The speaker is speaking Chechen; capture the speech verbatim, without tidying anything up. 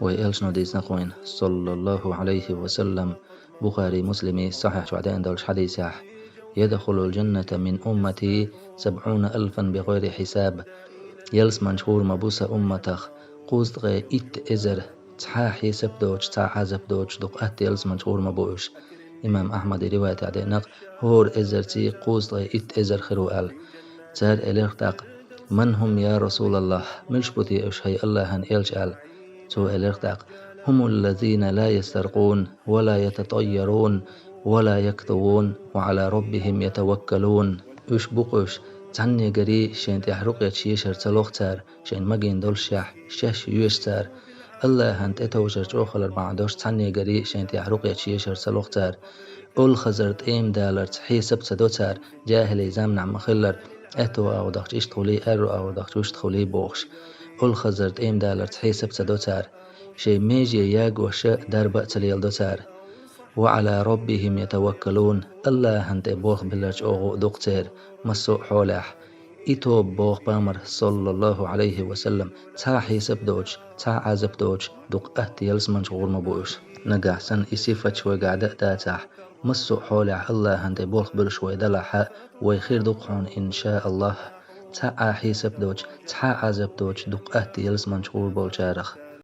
Вай элчано дийцина кхуйна, саллаллаху Ӏалайхи ва саллам, Бухари, Муслими сахьихь чохь деана долчу хьадисехь: «Ядхулул джанната мин уммати сабъуна алфан би гӀайри хьисаб». Ялсманчу гӀур ма бу сан умматах кхузткъе итт эзар, цхьа хьесап доцуш, цхьа Ӏазап доцуш дукха атта ялсманчу гӀур ма бу уьш. Имам Ахьмаде риваятехь деана, хӀора эзарций кхузткъе итт эзар хир ву аьлла. Цара элира тӀаккха: «Ман хӀум, я Расулаллах? Муьлш бу те уьш, хӀай Аллахьан элча?» аьлла. Цо элира тӀаккха: «ХӀумул лазина ла ястаркъун, ва ла ятатайярун, ва ла яктувун, ва Ӏала раббихим ятаваккалун». Уьш бу-кх уьш, цхьаннегари шайн тӀехь рукъ еш ешар ца лоху цара, шайн магийна долушехь, шаьш йоьшу цара. Аллахьан тӀетовжар чӀогӀа хилар бахьана долуш, цхьаннегари шайн тӀехь рукъ еш ешар ца лоху цара. Олхазар тӀема даларца хьесап ца до цара, жаьхӀилий заманахь ма-хиллара, аьтту агӀор дахча иштта хуьлий, аьрру агӀор дахча вуьшта хуьлий бохуш. Олхазар тӀема даларца хьесап ца до цара, шайн меже ягош дарба а ца леладо цара. «Ва Ӏала раббихим ятаваккалун», Аллахьан тӀе болх биллар чӀогӀа гӀу а ду-кх церан, массо а хьолехь. И тоба боху пайхамар, саллаллаху Ӏалайхи ва саллам, цхьа хьесап доцуш, цхьа Ӏазап доцуш дукха атта ялсманчу гӀур ма бу уьш. Нагахь санна и сифаташ вайгахь дан а дацахь, массо а хьолехь Аллахьан тӀе болх буьллуш вай далахь а, вай хир ду-кх хьуна, иншааллах, цхьа а хьесап доцуш, цхьа а Ӏазап доцуш дукха атта ялсманчу гӀур болчарах.